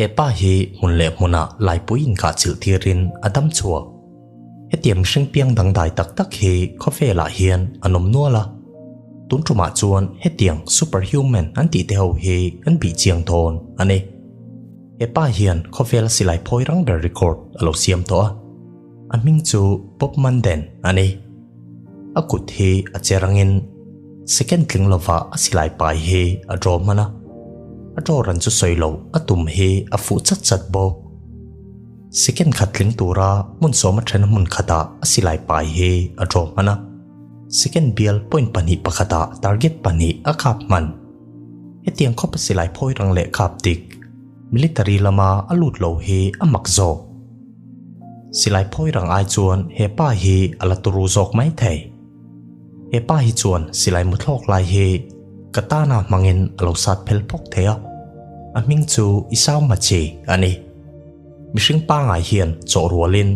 He pa hi hmun leh hmunah laipui inkah chilh tirin a dam chhuak. Hetiang mihring piang dangdai tak tak hi khawvelah hian an awm nual a. Tun tumah chuan hetiang superhuman an tih te ho hi an bih chiang dawn a ni. He pa hian khawvela silai phawi rang ber record a lo siam tawh a. A hming chu Bob Manden a ni. A kut hi a che rangin second tling lova a silai pai hi a draw hman a. A draw ran chu sawi lo a tum hi a fuh chat chat bawk. Second khat tling tura hmun sawma then hmun khatah a silai pai hi a draw hman a. Second bial point pahnih pakhatah target pahnih a kap hman. Hetiang khawpa silai phawi rang leh kap dik military lama a lut lo hi a mak zawk. Silai phawi rang ai chuan he pa hi a la turu zawk mai thei. He pa hi chuan silai muthlawk lai hi katana hmangin a lo sat phel phawk thei a, a hming chu Isao Machi a ni. Mihring pangai hian chawh rualin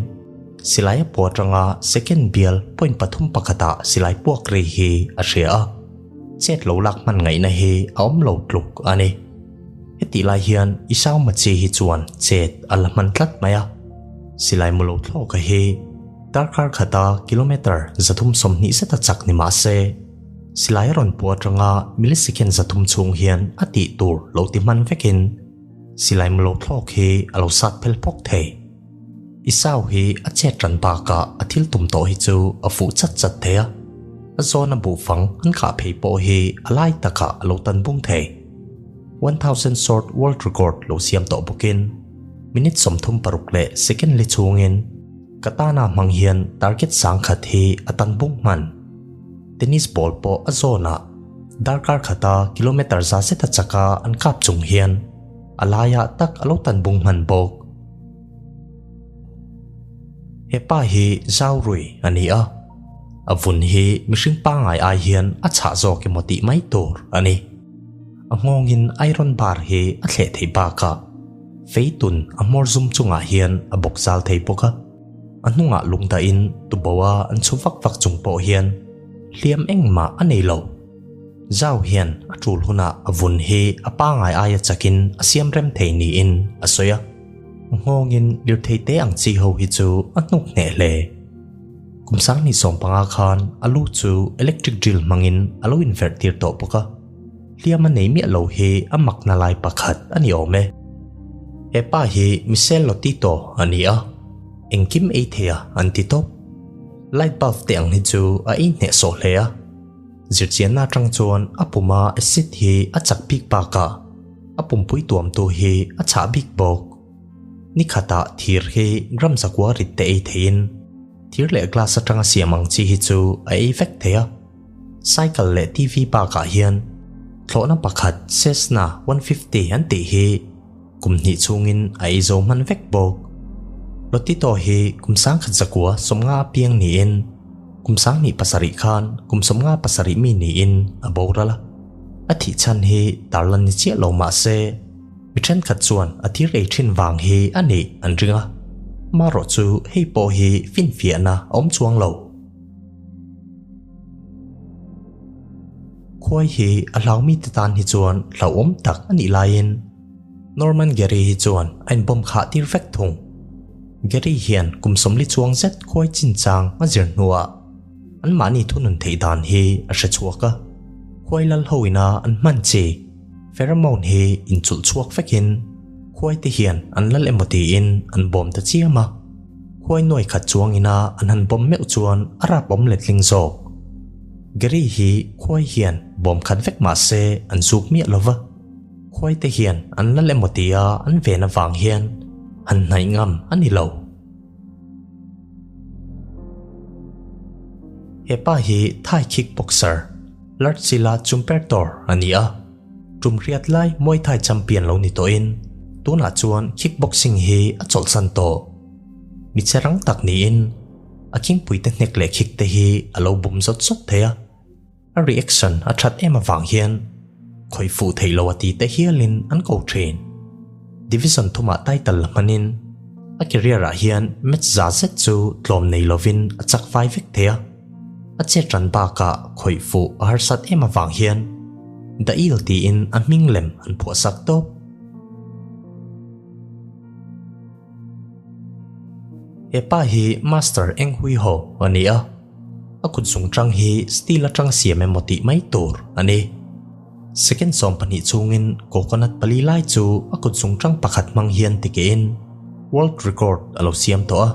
silai a pua atanga second bial point pathum pakhatah silai puak ri hi a hria a, chet lo lak hman ngaihna hi a awm lo tluk a ni. Hetih lai hian Isao Machi hi chuan chet a la hman tlat mai a, silai mu lo thlawka hi darkar khata kilometre 320 zeta chak ni mah se, silai a rawn pua atanga millisecond 300 chhung hian a tih tur lo ti hman vekin silai mu lo thlawk hi a lo sat phel phawk thei. Isao hi a chet ran bakah a thil tum tawh hi chu a fuh chat chat thei a, a zawna buhfang an khah phei pawh hi a lai takah a lo tan bung thei. 1000 Sword World Record lo siam tawh bawkin minute 36 leh second li chhungin katana hmang hian target sang khat hi a tan bung hman. Tennis ball pawh a zawnah darkar khata kilometre za zeta chaka an kap chung hian a laiah tak a lo tan bung hman bawk. He pa hi zau rui a ni a, a vun hi mihring pangai ai hian a chhah zawk emaw tih mai tur a ni. A nghawngin iron bar hi a thleh theih bakah feitun a hmawr zum chungah hian a bawk zal thei bawk a, a hnungah lung dahin tuboa an chhu vak vak chung pawh hian hliam engmah a nei lo. Zau hian a tul hunah a vun hi a pangai aia chakin a siam rem thei niin a sawi a. Nghawngin lirthei te ang chi ho hi chu a hnuk hneh hle. Kum 2015 khan a lu chu electric drill hmangin a lo inverh tir tawh bawk a. Hliam a nei miah lo hi a makna lai pakhat a ni awm e. He pa hi Michel Lotito a ni a, engkim ei thei a an ti tawp. Light bulb te ang hi chu a ei hneh sawh hle a. Zirchianna atang chuan a puma acid hi a chak bik bakah a pumpui tuamtu hi a chhah bik bawk. Ni khatah thir hi gram zakua rit te ei theiin thir leh glass atanga siam ang chi hi chu a ei vek thei a. Cycle leh TV bakah hian thlawhna pakhat Cessna 150 an tih hi kum hnih chhungin a ei zo hman vek bawk. Lotito hi kum 1950 apiang niin kum 2007 khan kum 57 mi niin a boral a. A thih chhan hi tarlan ni chiah lo mah se mi thenkhat chuan a thir ei thin vang hi a nih an ring a, marawh chu hei pawh hi finfiahna a awm chuang lo. Khuai hi a hlaumi te tan hi chuan hlauhawm tak a nih laiin Norman Gary hi chuan a inbawm khah tir vek thung. Gary hian kum 40 chuang zet khuai chinchang a zir hnuah anmahni thunun theih dan hi a hre chhuak a. Khuai lal ho ina an hman chi pheromone hi inchulh chhuak vekin khuai te hian an lal emaw tiin an bawm ta chiam a. Khuai nuai khat chuang ina an han bawm meuh chuan a rap awm letling zawk. Gary hi khuai hian bawm khat vek mah se an zuk miah lova. Khuai te hian an lal emaw tia an ven avang hian han hnaih ngam a ni lo. He pa hi Thai kickboxer Lertsila Chumpertor a ni a. Tum riat lai Muay Thai champion lo ni tawhin tunah chuan kickboxing hi a chawlhsan tawh. Mi che rang tak niin a khingpui te hnek leh khik te hi a lo bum zawt zawt thei a. A reaction a that em avang hian khawi fuh thei lo a ti te hialin an ko thin. Division thumah title la hmanin a career ah hian match za zet chu tlawm nei lovin a chak fai vek thei a. A chet ran bakah khawi fuh a harsat em avang hian The Eel tiin a hming lem an phuah sak tawp. He pa hi Master Eng Hui Ho a ni a, a kut zungchang hi steel atanga siam emaw tih mai tur a ni. Second 12 chhungin coconut pali lai chu a kut zungchang pakhat hmang hian tikehin world record a lo siam tawh a,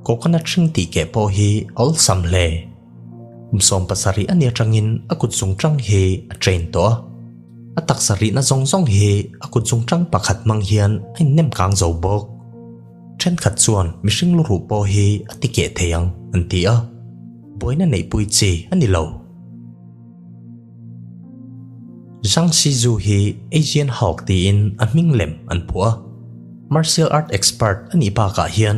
coconut hring tih keh pawh hi a awlsam hle. Kum 17 a ni atangin a kut zungchang hi a train tawh a, a taksa rihna zawng zawng hi a kut zungchang pakhat hmang hian a innem kang zo bawk. Thenkhat chuan mihring lu ruh pawh hi a ti keh thei ang an ti a, buaina neihpui chi a ni lo. Zhang Shizu hi Asian Hulk tiin a hming lem an phuah a, martial art expert a nih bakah hian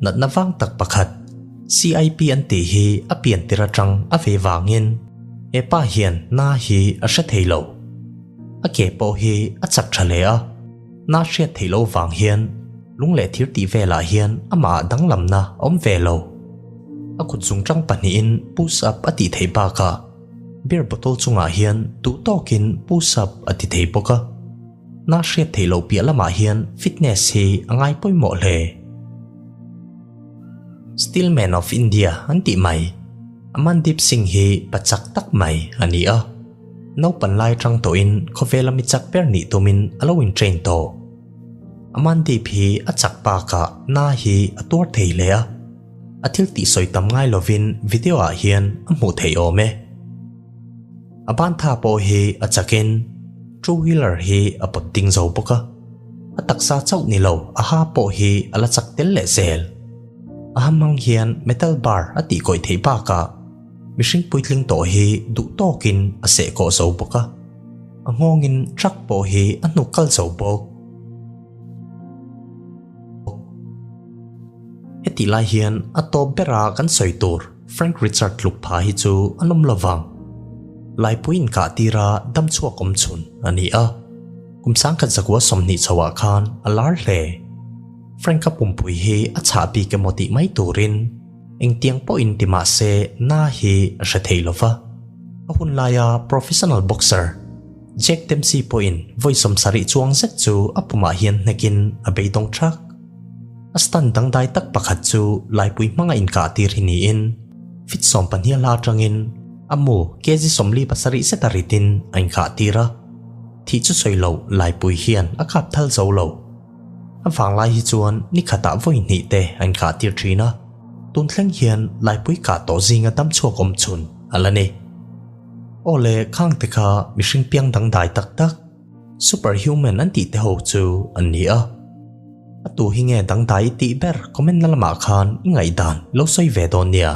natna vang tak pakhat CIP an tih hi a pian tir atang a ve vangin he pa hian na hi a hre thei lo. A ke pawh hi a chak tha hle a. Na hriat theih loh vang hian lung leh thir tih velah hian amah danglamna a awm ve lo. A kut zungchang pahnihin push up a tih theih bakah beer bottle chungah hian duh tawkin push up a ti thei bawk a. Na hriat theih loh piah lamah hian fitness hi a ngai pawimawh hle. Steel Man of India an tih mai Amandeep Singh hi pa chak tak mai a ni a. Naupan lai atang tawhin khawvela mi chak ber nih tumin a lo in train tawh. Amandeep hi a chak bakah na hi a tuar thei hle a, a thil tih sawi tam ngai lovin video ah hian a hmuh theih awm e. A ban tha pawh hi a chakin two wheeler hi a pawt ding zo bawk a, a taksa chauh ni lo a ha pawh hi a la chak tel leh zel. A ha hmang hian metal bar a tih kawih theih bakah Mihring puitling tawh hi duh tawkin a seh kawh zo bawk a, a nghawngin truck pawh hi a hnuk kal zo bawk. Hetih lai hian a tawp bera kan sawi tur Frank Richard tluk pha hi chu an awm lovang. Laipui inkah tira dam chhuak awm chhun a ni a, kum 1920 chhoah khan a lar hle. Frank-a pumpui hi a chhah bik emaw tih mai turin Engtiang pawhin ti mah se na hi a hre thei lo va. A hun laia professional boxer Jack Dempsey pawhin vawi 70 chuang zet chu a pumah hian hnekin a beidawng thak. A stunt dangdai tak pakhat chu laipui hmanga inkah tir hi niin fit 15 hla atangin a mu kg 47 zeta ritin a inkah tir a. Thih chu sawi loh laipui hian a kap thal zo lo. A vanglai hi chuan ni khatah vawi hnih te a inkah tir thin a, tun thleng hian laipui kah tawh zinga dam chhuak awm chhun a la ni. Aw le khang te kha mihring piang dangdai tak tak, superhuman an tih te ho chu an ni a. A tu hi nge dangdai i tih ber comment na lamah khan i ngaihdan lo sawi ve dawn nia.